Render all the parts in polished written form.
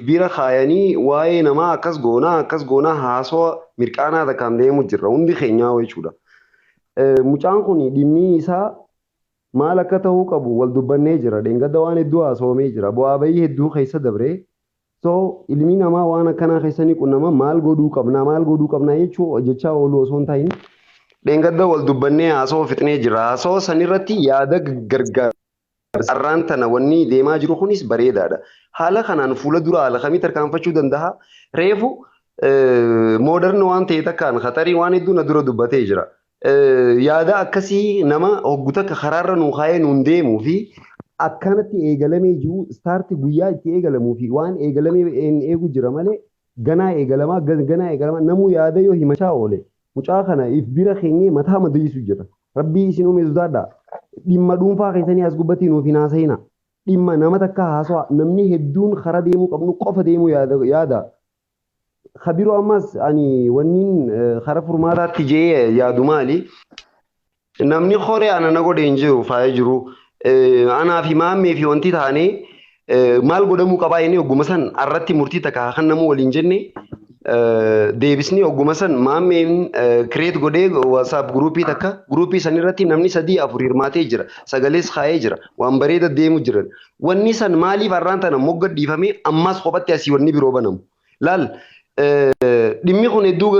bira kaayanii waa'ee namaa akkas goonaa akkas goonaa haasawa mirqaanaa takkaan deemu jirra hundi keenyaa jechuudha. Mucaan kun dhimmi isaa maal akka ta'uu qabu wal dubbannee jira. Dheengadda waan hedduu haasawamee jira. Bu'aa bayii hedduu keessa dabree. So ilmi namaa waan akkanaa keessa ni qunnama, maal godhuu qabnaa maal godhuu qabnaa jechuu jechaa oolu osoo hin ta'in dheengadda wal dubbannee haasawaa fixnee jira. Haasawaa sanirratti yaada gargaarsa. Arraan tana wanni deemaa jiru kunis bareedaadha. Haala kanaan fuula dura haala kamii tarkaanfachuu danda'a? Reefu modern waan ta'e takkaan Khaxarii waan hedduu na dura dubbatee jira. Yaada akkasii nama hoggu takka karaarra nuu kaayee nuun deemuu fi akkanatti eegalamee jiru, start guyyaa itti eegalamuu fi waan eegalamee eegu jira malee ganaa eegalamaa ganaa eegalamaa namuu yaada yoo himachaa oole mucaa kana if bira keenyee mataa madeessu jira. Rabbii isin uume sodaadhaa. Dhimma dhuunfaa keessanii as gubbatti nuuf hin haasa'ina. Dhimma nama takka haasawa, namni hedduun karaa deemuu qabnu qofa deemuu yaada yaada. Kabiroo ammas ani wanniin karaa furmaataatti jee yaadu maali? Namni horee ana na godhe hin jiru faaya jiru. Anaa fi maammee fi wanti taane maal godhamuu qabaa inni ogguma san irratti murtii takka kan namuu waliin jenne deebisnee ogguma san maammeen create godhee WhatsApp groupii takka, groupii san irratti namni sadii afur hirmaatee jira. Sagalees kaa'ee jira. Waan bareeda deemu jiran. Wanni san maaliif har'aan tana mogga dhiifamee ammas kophatti asii wanni biroo banamu? Laal, dhimmi kun hedduu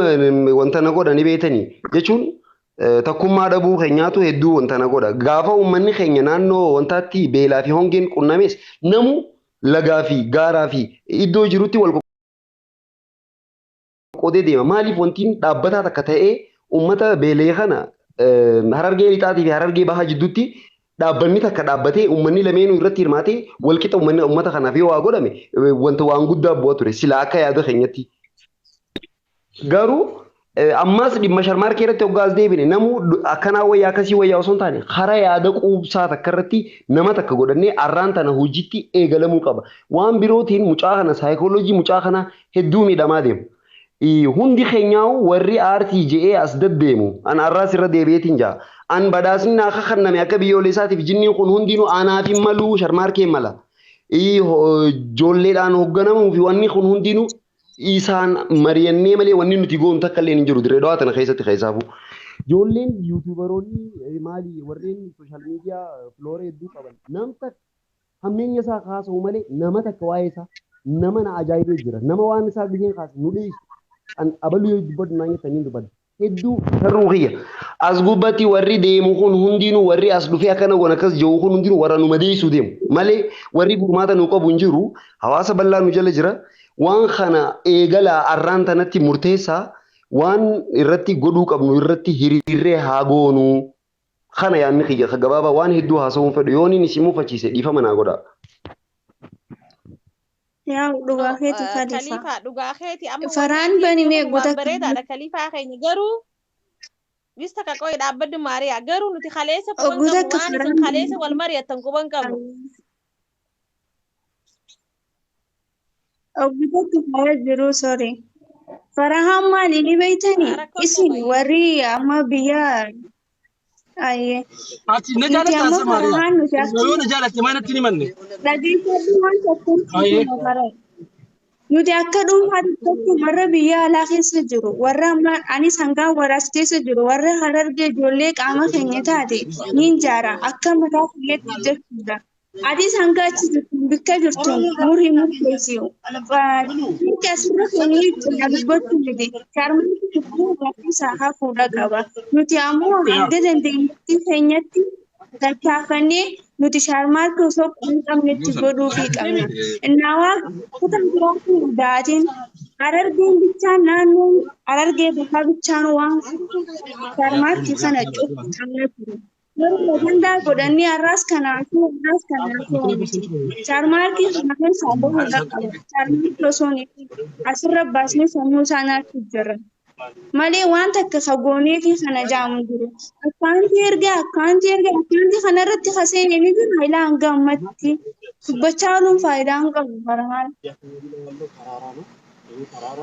wanta na godha ni beetanii jechuun takkummaa dhabuu keenyaatu hedduu wanta na godha. Gaafa uummanni keenya naannoo wantaatti beelaa fi hongeen qunnames namu lagaa fi gaaraa fi iddoo jirutti wal qoodee deema. Maaliif wantiin dhaabbataa takka ta'ee uummata beelee kana Harargee Lixaatii fi Harargee Bahaa jidduutti dhaabbanni takka dhaabbatee uummanni lameenuu irratti hirmaatee walqixa uummanni uummata kanaaf yoo waa godhame wanta waan guddaa bu'a ture sila akka yaada keenyatti. Garuu ammas dhimma Sharmaarkee irratti hoggaas deebine namuu akkanaa wayyaa akkasii wayyaa osoo hin taane karaa yaada quubsaa takka irratti nama takka godhannee arraan tana hojiitti eegalamuu qaba. Waan birootiin mucaa kana saayikooloojii mucaa kana hedduu miidhamaa deema. Hundi keenyaa'u warri aartii je'ee as deddeemu an arraas irra deebi'eetiin jaa. An badhaasni naa kakanname akka biyyoolessaatiif jinniin kun hundinuu anaaf hin maluu, Sharmaarkee mala. Ijoolleedhaan hoogganamuu fi wanni kun hundinuu isaan mari'annee malee wanni nuti goonu takka illee hin jiru Dirree Dhawaa tana keessatti keessaafuu. Ijoolleen YouTuberoonni maali warreen social media follower hedduu qaban nam takka hammeenya isaa kaasa'u malee nama takka waa'ee isaa nama na ajaa'ibee jira. Nama waan isaa gizeen kaase nu dhiisu. An abaluu yoo dubbadhu naan jettanii dubbadhu. Hedduu sarruu kiyya. As gubbatti warri deemu kun hundinuu, warri as dhufee akkana goon akkas jiru kun hundinuu warra nu madeessuu deemu malee warri furmaata nu qabu hin jiru. Hawaasa bal'aa nu jala jira. Waan kana eegalaa arraan tanatti murteessaa, waan irratti godhuu qabnu irratti hiriirree haa goonuu. Kana yaadni kiyya ka gabaabaa, waan hedduu haasa'uun fedhu, yoon inni si mufachiise dhiifama naa godhaa. Yaa dhugaa No, keeti Khalifa. Khalifa, dhugaa keeti amma wanni Faraan ati bani jette mee kun waan guuta bareedaadha Khalifa keenya, garuu bista ka qoy dhaabbadhu Maariyaa, garuu nuti kaleessa quban Oguta qabnu akka waan isin faraan kaleessa wal mari'attan quban qabnu. Oguta akka faaya jiru, sorry. Farahaan maali ni beeytani? Rakkoo Isin qaba. warri amma biyya ayyee Ati na nuti jaalatta amma Asa Maariyaa. Farahaan nuti akka Yoo na jaalatte maa natti hin himanne? Dhageeffadhu, waan tokkoon Ayyee. sitti hima. Nuti akka dhuunfaa tokkotti warra biyya alaa keessa jiru, warra amma anis hangaa warra as keessa jiru, warra Harargee ijoollee qaama keenya taate niin jaara akka mataa kiyyaatti jechuudha. Atis hanga achi jirtu bikka jirtu murii murteessi. Nuti asirra keenyee cinaa dubbachuu miti. Sharmaarke tokko isaa hafuudha qaba. Nuti ammoo hanga dandeenyetti keenyatti tattaafannee nuti Sharmaarke osoo hin qabnetti godhuufii qabna. Innaawaa kutaa biraatiin daatiin Harargeen bichaan, naannoo Harargee Bahaa bichaan waan Sharmaarke kana cufu qabna ture. Garuu ajandaa godhanii har'aas kanaafuu har'aas kanaafuu miti. Sharmaarkii kana keessaa bahuudha qaba. Sharmaarkii osoo hin asirra baasnee sammuu isaa nyaachuu jirra. Malee waan takka kagoonee fi kana jaamu jiru. Akkaantii ergaa akkaantii ergaa akkaantii kanarratti kaseenee ni jira, ilaa hanga ammatti dubbachaa ooluun faayidaa hin qabu barahaan.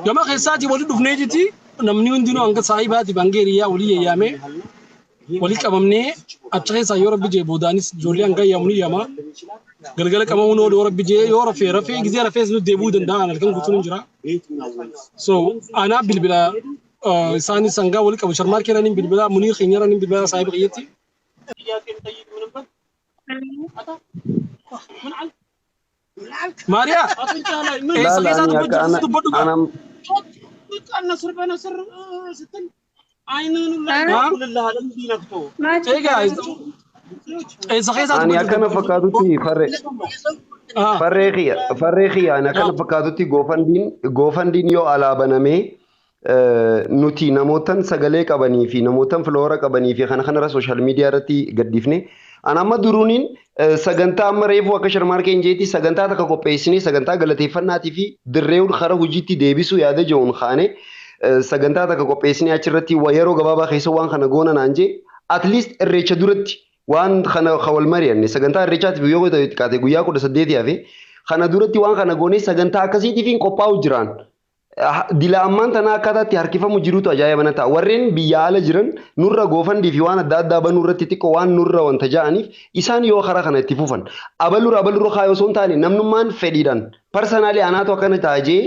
Gama keessaatii walitti dhufnee jiti namni hundinuu hanga saahibaatiif hanga hiriyaa walii yayyaamee. Walii qabamnee achi keessaa yoo rabbi jee boodaanis ijoollee hanga yaamu ni yaama. Galgala qabamuun oolu yoo rabbi jee yoo rafee rafee gizee rafees nu deebi'uu danda'a halkan guutuun hin jira. So anaa bilbila isaanis sangaa walii qabu sharmaar keenan bilbila muniir keenyarra ni bilbila saahiba kiyyetti. Maariyaa eessa Laala keessaa ani dubbachuu akka ana jirtu dubbadhu gaa. anam Haa? Maal Egaa eessa keessaa ani dubbachuu akkana jirtu? fakkaatutti farre Haa. farree kiyya ani akkana fakkaatutti GoFundMen yoo alaa banamee nuti namootan sagalee qabanii fi namootan follower qabanii fi kana kanarra social media irratti gaddifne an amma duruuniin sagantaa amma reefu akka sharmaarkeen jeetti sagantaa takka qopheessinee sagantaa galateeffannaatii fi dirreewwan kara hojiitti deebisuu yaada jiruun kaane sagantaa takka qopheessinee achirratti yeroo gabaabaa keessa waan kana goona naan jee at least irreecha duratti waan kana ka wal mari'anne sagantaa irreechaatiif yoo xiqqaate guyyaa 18 hafe kana duratti waan kana goonee sagantaa akkasiitiif hin qophaa'u jiraan. Dila ammaan tana akkaataatti harkifamu jirutu ajaa'iba na ta'a. Warreen biyya ala jiran nurra GoFundMe fi waan adda addaa banuu irratti xiqqoo waan nurra wanta ja'aniif isaan yoo karaa kana itti fufan. Abalurra abalurra kaayoo osoo hin taane namnummaan fedhiidhaan personally anaatu akkana ta'a jee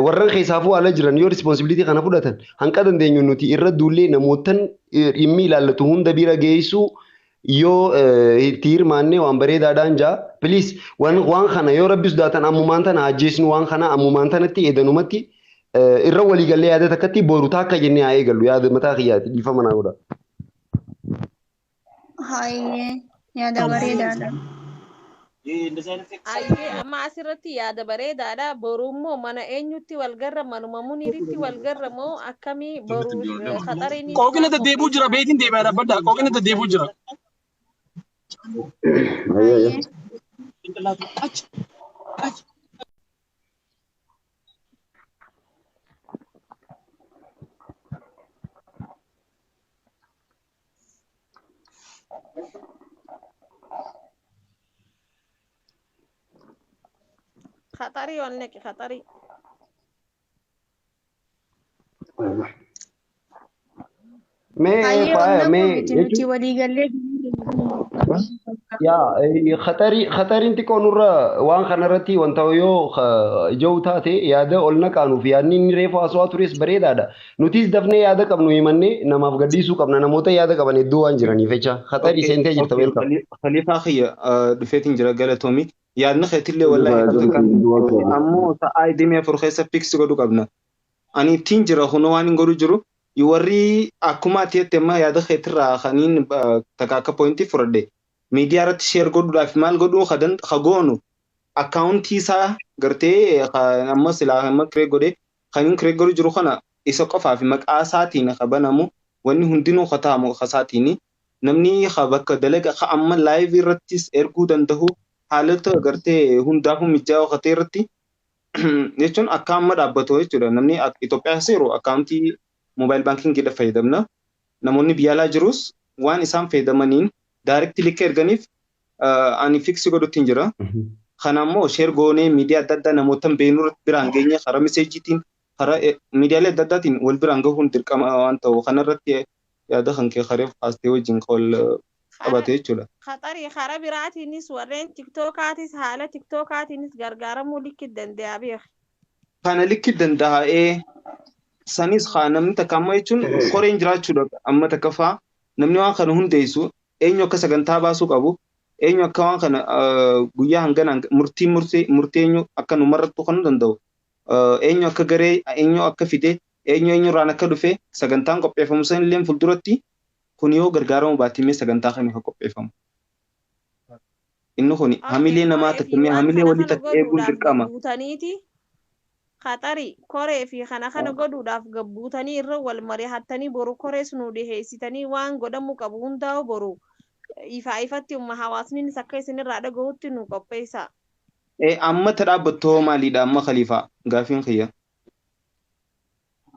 warran keessaafuu ala jiran yoo responsibility kana fudhatan hanqa dandeenyu nuti irra duullee namootan dhimmi ilaallatu hunda bira geessuu yoo itti hirmaanne waan bareedaadhaan jaa. Please, waan kana yoo rabbi sodaatan ammumaan tana ajjeesnu, waan kana ammumaan tanatti edanumatti irra waliigallee yaada takkatti boru taakka jennee haa eegallu. Yaada mataa kiyyaati, dhiifama naa godha. Hayyee, yaada bareedaadha. Ayyee, amma asirratti yaada bareedaadha. Boru immoo mana eenyutti wal garra? Manuma Muniiritti wal garra moo akkamii boru Qaxariinis Qooqina waan deddeebi'uu jira qopheessaa beetiin deebi'aa dhaabbadha. Qooqina deddeebi'uu jira. Hayyee. Qaxarii ol naqi Qaxarii. Mee Hayyee faaya ol naquu mee miti nuti jechuun waliigallee. Yaa xatariin xiqqoo nurra waan kanarratti wanta yoo ija'u taate yaada ol naqaanuuf yaadni inni reefu haasawaa tures bareedaadha. Nutis dafnee yaada qabnu himannee namaaf gaddisuu qabna namoota yaada qaban hedduu waan jiraniif jecha. Xatarii seentee jirta, welcome. Khaliifaa kiyya, dhufeetiin jira, galatoomi. Yaadni keetillee wallahi hedduu takka ammoo sa'aa 24 keessa fix godhuu qabna. Ani ittiin jira, kunoo waan hin godhu jiru. Warri akkuma ati jette amma yaada keetirraa kaniin takka akka point fudhadhe. Miidiyaa irratti share godhuudhaaf maal godhuu ka goonu account isaa gartee amma silaa amma create godhee kan create godhu jiru kana isa qofaa fi maqaa isaatiin ka banamu, wanni hundinuu ka ta'amu ka isaatiin, namni ka bakka dalaga ka amma live irrattis erguu danda'u haalota gartee hundaafuu mijaa'oo ka ta'e irratti jechuun akka amma dhaabbatu jechuudha. Namni Itoophiyaa keessa jiru account mobile bankingiidha fayyadamna. Namoonni biyya alaa jirus waan isaan fayyadamaniin direct link erganiif ani fix godhutti hin jira. Kana immoo share goonee miidiyaa adda addaa namoota beeknu biraan geenye karaa messageiitiin, karaa miidiyaalee adda addaatiin wal biraan gahuun dirqama waan ta'u kanarratti yaada kan kee kareef haastee wajjin wal qabate jechuudha. Qaxarii karaa biraatiinis warreen TikTokaatis haala TikTokaatiinis gargaaramuu likki danda'a beek. Kana likki danda'ee sanis haa namni takka amma jechuun koreen jiraachuudha amma takka faa namni waan kana hundeessu eenyu akka sagantaa baasuu qabu, eenyu akka waan kana guyyaa hangana murtii murtee murtee eenyu akka nu marrattu kan danda'u, eenyu akka garee eenyu akka fide, eenyu eenyurraan akka dhufe sagantaan qopheeffamu san illee fuulduratti kun yoo gargaaramu baatimee sagantaa kan akka qopheeffamu. Inni kun hamilee namaa Koree fi takka waan hamilee kana walii kana takka eeguun godhuudhaaf dirqama. gabbuutaniiti. Qaxari koree fi kana kana godhuudhaaf gabbuutanii irra wal mari'attanii boru korees nu dhiheessitanii waan godhamuu qabu hundaa'u boru ifaa ifatti umma hawaasninis akka isinirraa dhagahutti nu qopheessa. Amma ta dhaabbattu hoo maaliidha amma Khaliifaa, gaafiin kiyya?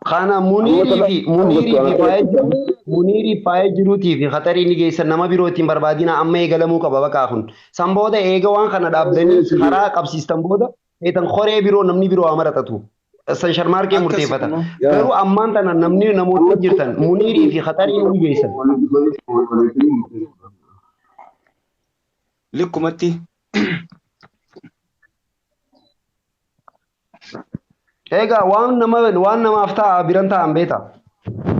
Kana Muniirii fi faaya jiru Muniirii faaya jiruutii fi xaxarii ni geessan, nama biroo ittiin barbaadina, amma eegalamuu qaba baqaa kun. San booda eega waan kana dhaabdanii karaa qabsiistan booda feetan koree biroo namni biroo haa maratatu. San sharmaarkee Akkasi murteeffata. immoo. Garuu ammaan tana namni namoota jirtan Muniirii fi Khaxarii ni geessan. Likkumatti. Egaa waan nama waan namaaf ta'a biran taa'an beeta.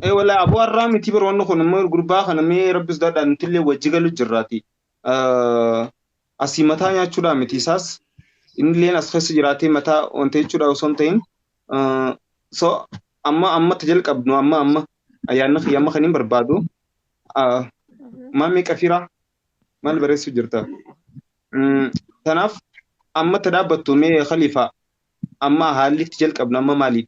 Ee walaa aboo har'aa miti bara wanni kun immoo gurbaa kana mee rabbis daadhaan nutillee wajji galu jirraati. Asii mataa nyaachuudhaa miti isaas innilleen as keessa jiraatee mataa wanta jechuudha osoo hin ta'in. So amma amma ta jalqabnu amma amma ayyaanni kiyya amma kan hin barbaadu. Maamii qafiraa maal barreessuu jirta? Kanaaf amma ta dhaabbattu mee khaliifaa amma haalli itti jalqabnu amma maali?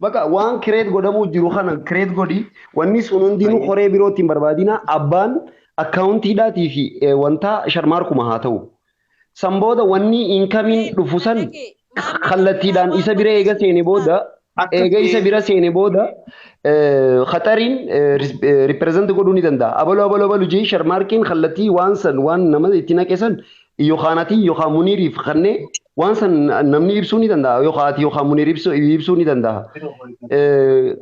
Bakka waan kireet godhamuu jiru kana kireet godhi wanni sun hundinuu Baay'ee. qoree birootti hin barbaadina abbaan akkaawuntiidhaatii fi wanta sharmaarkuma haa ta'u. San booda wanni inkamiin dhufu san Dhage maamii qafiraa kallattiidhaan waan isa bira eega qopheessu seene jirtaa? booda Akka eega isa ta'e bira seene booda khaxariin ripireezent godhuu ni danda'a. Abaluu abaluu abaluu jee sharmaarkiin kallattii waan san waan nama itti naqe san yookaan ati yookaan muniiriif kannee waan san namni ibsuu ni danda'a yookaan ati yookaan muniir ibsuu ni danda'a.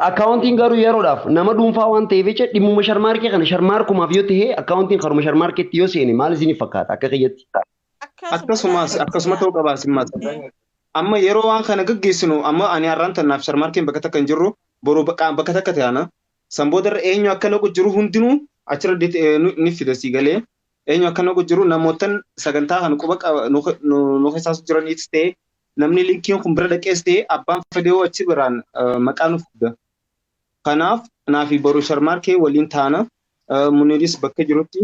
Akkaawuntiin garuu yeroodhaaf nama dhuunfaa waan ta'eef jecha dhimmuma sharmaarkee kana sharmaarkumaaf yoo ta'e akkaawuntiin karuma sharmaarkeetti yoo seene maal isiniif fakkaata akka kiyyatti. Akkasuma akkasumas laa akkasuma silaa. ta'uu qaba simmaas. Amma yeroo waan kana gaggeessinu amma ani har'aan tanaaf sharmaarkeen bakka takka hin jirru boru bakka takka ta'ana. San boodarra eenyu akka naqu jiru hundinuu achirra ni fida sii galee eenyu akka naqu jiru namootan sagantaa kana quba nu keessaas jiraniis ta'e namni linkiin kun bira dhaqees ta'e abbaan fedhe yoo achi biraan maqaa nuuf fida. Kanaaf naafi boru sharmaarkee waliin taana Muniiris bakka jirutti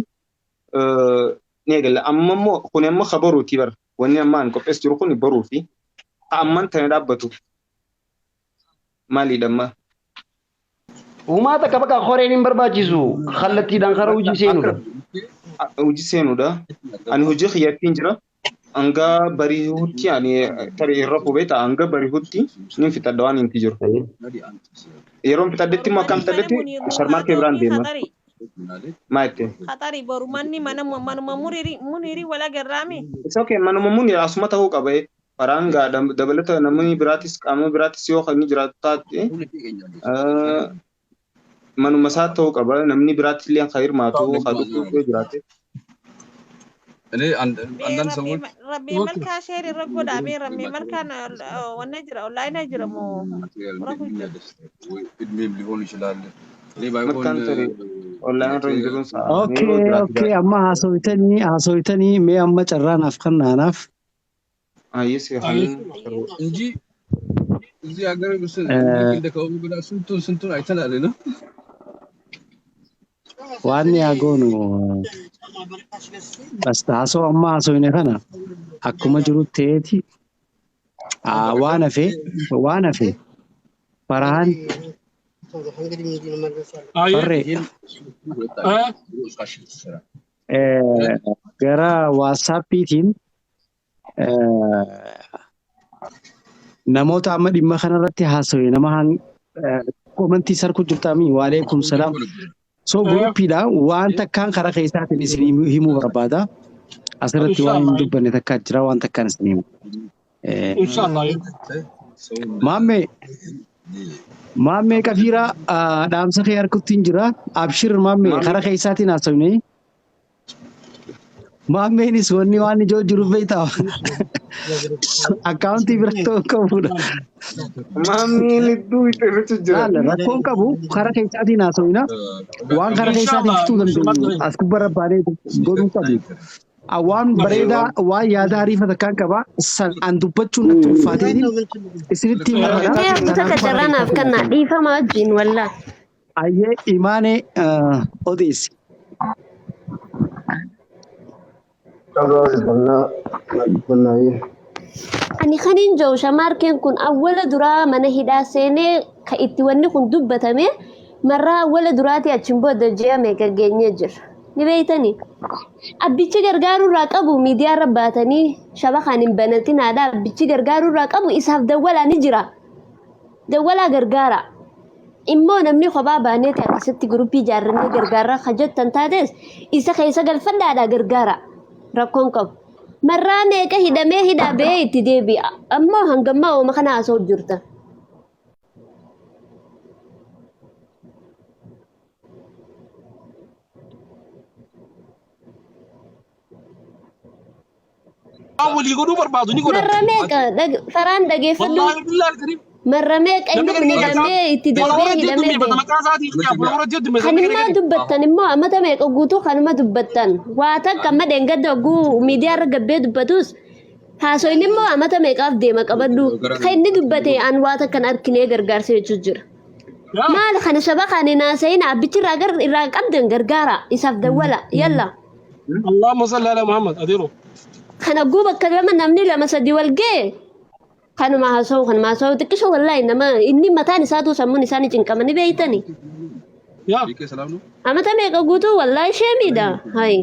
ni eegalla. Amma immoo kun amma kabaruuti bara. Wanni amma an qopheessu jiru kun baruufi. Amman tana dhaabbatu maalidha amma? Uumaa takka bakka qoreen hin barbaachisu kallattiidhaan karaa hojii Akka seenudha. hojii seenuudha. Ani hojii kiyyattiin jira. Hanga bariihutti ani tarii irra qubee ta'a. Hanga bariihutti nin fixadha waan hin jiru. Yeroo fixadhetti Boru immoo akkam manni mana fixadhetti muniir nuu haa sharmaarkee ta'u biraan fi deema. khaxarii. Maa itti? Khaxarii boru manni mana manuma muniirii wal agarraami. It's okay manuma muniir asuma ta'uu qaba. Karaan gaa dabalata namni biraatis qaama biraatis yoo kan jiraatu taate manuma isaa ta'uu qaba. Namni biraatis illee kan hirmaatu kan dhufu yoo jiraate. Mee rabbii malkaa sheer irra godhaa mee rabbii malkaan wanna jira onlaayinaa jira moo rafu jira. Malkaan tarii onlaayinii irra hin jiruun sa'a. Mee Okay, yoo jiraate okay, amma haasoytanii haasoytanii mee amma carraa naaf kennaanaaf Ayyee Ayyee. kan እንጂ እዚህ ሀገር eh, እንደ ከሆኑ ብላ ስንቱን ስንቱን አይተናል ነው። waan ni haa goonu bas haasoo amma haasoyne kana akkuma jiru ta'eeti waan hafe waan hafe farahan Ayyee. farree Eh. eh, gara waasaappiitiin eh, namoota amma dhimma kanarratti haasoye nama komantii sarku jirtaami waaleekum salaam so Eh. guruppiidha waan takkaan karaa keessaatiin isin himuu barbaada asirratti waan hin Inshallah. dubbanne takkaa jira waan takkaan isin himu Eh, Inshallah. maammee maammee qafiiraa dhaamsa kee harkutti hin jira abshir maammee Maammee karaa keessaatiin haasofne maammeenis wanni waan ijoo jiru beektaa akkaawuntii bira ta'uu qabudha. Maammiin hedduu irratti jira. Laala rakkoon qabu karaa keessaatiin haasofna waan karaa keessaatiin Inshallah. fixuu dandeenyu as gubbaa baanee godhuu qabnu. Waan bareedaa waan yaada ariifa takkaan qaba san an dubbachuun natti ulfaateetiin isinitti Karaa himuu Mee fedha abbu kanaaf takka karaa carraa naaf keessaatiin kennaa haasofna. dhiifama wajjin wallaa. Ayyee imaanee odeessi. Ani kanin jiru shamaarkeen kun awwala duraa mana hidhaa seenee ka itti wanni kun dubbatame marraa awwala duraatii achiin booda ji'a meeqa geenyee jira. Ni beeytanii? Abbichi gargaaruurraa qabu miidiyaarra baatanii shabakaan hin banatin haadha abbichi gargaaruurraa qabu isaaf dawwalaa ni jira. Dawwalaa gargaara. Immoo namni kophaa baaneeti akkasitti guruppii ijaarrannee gargaarraa ka jettan taates isa keessa galfadhaadha gargaara. Rakkoon qabu. Marraa meeqa hidhamee hidhaa bahee itti deebi'a. Ammoo hangammaa ooma kana haasa'u jirta. Waan walii godhuu barbaadu ni godhan. Marra meeqa faraan dhageeffadhu. Wallaahi billaahi alkariim. Marra meeqa Namni inni kun gargar hidhamee itti isaa darbee followeratti hidhamee heddummeeffata bahe. maqaa isaatii fi followeratti heddummeeffata namni Kanimmaa gargar. dubbattan immoo amata meeqa guutuu kanuma dubbattan. Waa takka amma dheengadda oguu miidiyaa irra gabbee dubbatus haasoyin immoo amata meeqaaf deema qabadhu. Kan inni dubbate an waa takka hin arkinee gargaarsa jechuu jira. Yaa Maal kana shaba kan hin haasayin abbichi irraa irraa qabdan gargaara isaaf dawwala yalla. Allahumma salli ala Muhammad adeero. Kana guu bakka lama namni lama sadi wal ga'e kanuma haasa'u kanuma haasa'u xiqqisho wallaahi nama inni mataan isaatu sammuun isaanii cinqama ni beeytani. Yaa Amata meeqa guutuu wallaahi sheemiidha. Hayi.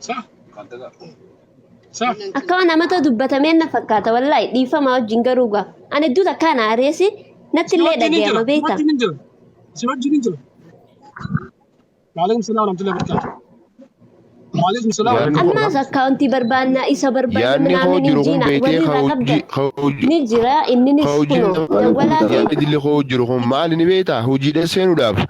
sa sa Akka waan amata dubbatameen na fakkaata wallaahi dhiifama wajjin garuu gaa. Ani hedduu takkaan aareesi natti si illee wajjin hin jira dhagayama si beeyta. wajjin hin jira si wajjin hin jira. Waalaikum salaam warahmatullahi wabarakatuh. Waalaikum salaam Yaadni warahmatullahi koo Ammaas akkaawuntii barbaannaa isa barbaanna yaadni koo minaamin hin jiru kun jiina beetee warri irraa qabdan ni jira inninis hojii kunoo dawwalaa fi yaadni dilli koo jiru kun maali ni beektaa hojiidha seenuudhaaf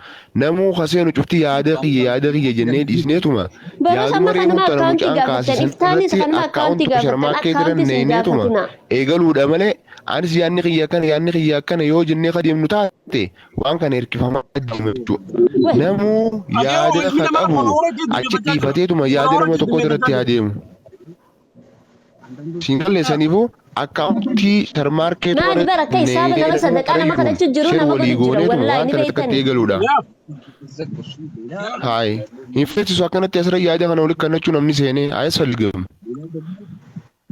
namuu ka seenu cufti yaada kiyya yaada kiyya jennee dhiisneetuma Barus yaaduma amma reefu kanuma tana akkaawuntii mucaan gaafattan kaasisan iftaanis irratti kanuma akkaawuntii akkaawuntii gaafattan sharmaakkee jiran akkaawuntii sin neeyneetuma gaafatina. eegaluudha malee anis yaadni kiyya akkana yaadni kiyya akkana yoo jennee ka deemnu taate waan kana hirkifamaa deema jechuudha. Wai Namuu Adeero yaada ilmi ka namaa qabu followeratti achi heddummeeffachaa jira. dhiifateetuma yaada nama Followeratti tokko irratti heddummeeffachaa haa jira. deemu. Siin qalleessaniifuu akkaawuntii sharmaarkeet maali warra bara akka hisaaba nama sadaqaa nama kadhachuu jiru shir nama walii godhu jira gooneetuma wallaahi waan ni kana takkatti beeytani. eegaluudha. Yaa Hayi. Hin feesisu akkanatti asirra yaada kana walitti kannachuu namni seenee ayas falgamu.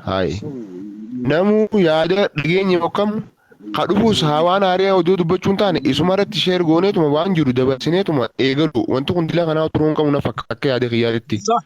Hayi. Namuu yaada dhageenya yookaan ka dhufuus haa waan haariyaa oduu dubbachuu hin taane isuma irratti sheer gooneetuma waan jiru dabarsineetuma eegalu wanti kun dila kanaa turuu hin qabu na fakkaata akka yaada kiyyaatitti. sa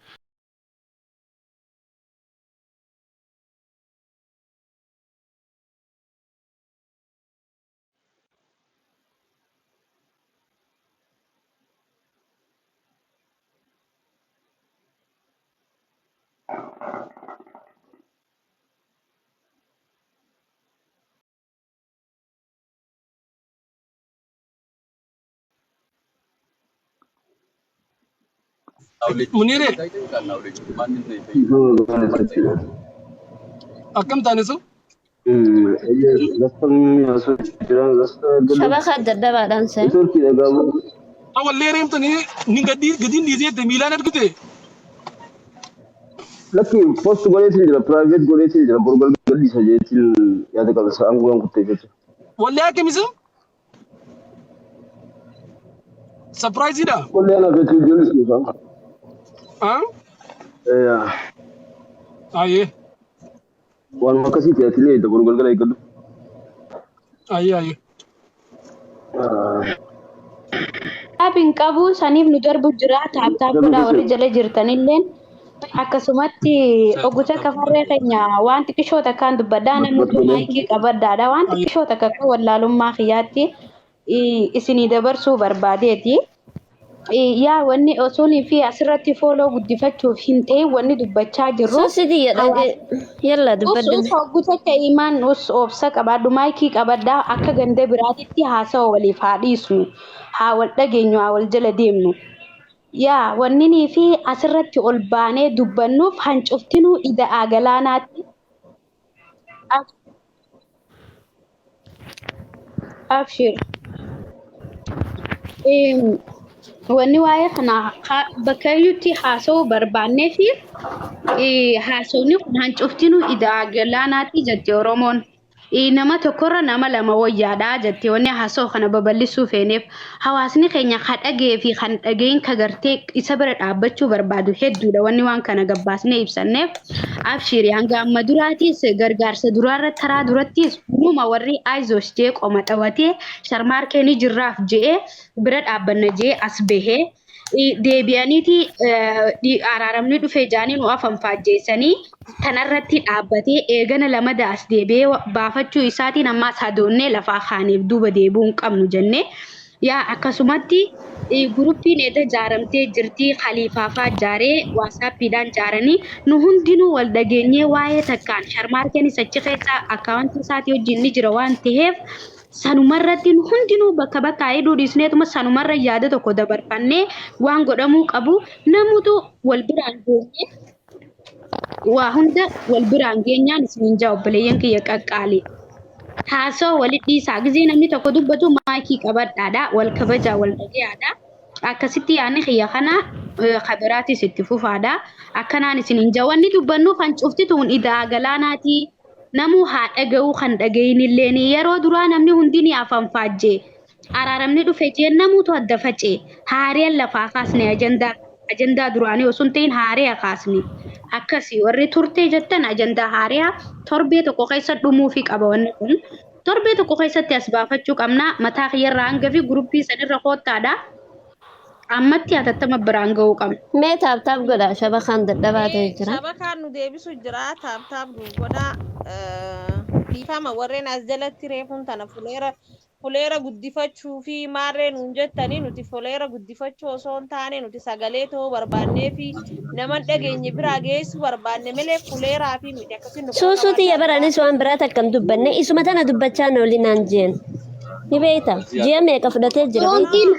Munire akkam taane sun Shabaka dadhabaadhaan seen. awwallee reemtanii ni gadi gadiin dhiisee miilaan argite. Lakki post godheetiin jira, private godheetiin jira, boru galgala dhiisa jeetiin yaada qaba sa'aan guyyaan kuttee jechuudha. Wallee akkamisa? Surprise-dha. Wallee ana feetu ijoollee siifaa. Ah? Ayyee. Waanuma akkasii ta'e atilee boru galgala eeggadhu. Ayyee ayyee. Taap hin qabu saniif nu darbu jira taap taap godhaa warri jala jirtanilleen akkasumatti oguta kafarree keenya waan xiqqishoo takkaan dubbadhaa namni maayikii qabaddaadha waan xiqqishoo takka akka wallaalummaa kiyyaatti isinii dabarsuu barbaadeeti. Yaa wanni osoonii fi asirratti fooloo guddifachuuf hin ta'in wanni dubbachaa jirru. Suusi dhage yalla Us dubbadhu. us hogguta imaan us obsa qabaadhu maayikii qabadhaa akka ganda biraatitti haasawa waliif haa dhiisnu haa wal dhageenyu haa wal jala deemnu. Yaa wanninii fi asirratti ol baanee dubbannuuf hancuftinuu ida'aa galaanaatti. Abshir. Wanni waa'ee kana bakka iyyutti haasa'uu barbaannee fi haasawni kun hancuftinuu ida'aa galaanaatti jette Oromoon. Nama tokkorra nama lama wayyaadha jette wanni haasa'u kana babal'isuu feeneef hawaasni keenya ka dhagee fi kan dhageen ka gartee isa bira dhaabbachuu barbaadu hedduudha wanni waan kana gabbaasnee ibsanneef abshiiri hanga amma duraatis gargaarsa duraarra taraa durattis numa warri aayizoosh jee qoma dhawatee sharmaarkee ni jirraaf je'ee bira dhaabbanna jee as bahee deebi'aniiti araaramni dhufe jaanii nu afan faajjeessanii tanarratti dhaabbatee eegana lama daas deebi'ee baafachuu isaatiin ammaas hadoonnee lafaa kaaneef duuba deebi'uu hin qabnu jennee Yaa akkasumatti guruppiin edda jaaramtee jirti khaliifaafaa jaaree waasaappiidhaan jaaranii nu hundinuu wal dhageenyee waa'ee takkaan sharmaarkeenis achi keessa akkaawuntii isaatii wajjin ni jira waan ta'eef sanumarratti nu hundinuu bakka bakkaa hidhuu dhiisneetuma sanumarra yaada tokko dabarfannee waan godhamuu qabu namutu wal biraan geenye waa hunda wal biraan geenyaan isiniin jaa obboleeyyan kiyya qaqqaalii. Haasawaa walit dhiisaa. Gizee namni tokko dubbatu maayikii qabadhaadha. Wal kabajaa, wal dhagayaadha. Akkasitti yaadni kiyya kana ka biraatis itti fufaadha. Akkanaan isiniin jaa. Wanni dubbannu kan cufti tuun idaa galaanaati. Namuu haa dhaga'uu kan dhaga'inilleen yeroo duraa namni hundi ni afanfaajje. Araaramni dhufe jeen namuutu adda faca'e. Haareen lafaa kaasne ajandaa ajandaa duraanii osoo hin ta'in haaree kaasne. Akkasi warri turtee jettan ajandaa haariyaa torbee tokko keessa dhumuufi qaba wanni kun. Torbee tokko keessatti as baafachuu qabna. Mataa kiyyarraa hanga fi guruppii sanirra koottaadha. Ammatti hatattama biraan ga'uu qabna. Mee taap taap godha shabakaan dadhabaa ta'e jira. Shabakaan nu deebisu jira taap taap nu godha. Dhiifama warreen as jalatti reefuun tana fuleera fuleera guddifachuu fi maarree nuun jettanii nuti fuleera guddifachuu osoo hin taane nuti sagalee ta'uu barbaannee fi nama hin dhageenye biraa geessuu barbaanne malee fuleeraa fi miti akkasiin nu quba Suusuu tiyya qabaadhaa baraanis waan biraa takka hin dubbanne isuma tana dubbachaa na waliin naan jeen. Ni beekta ji'a meeqa fudhatee jira beekta. Foontiin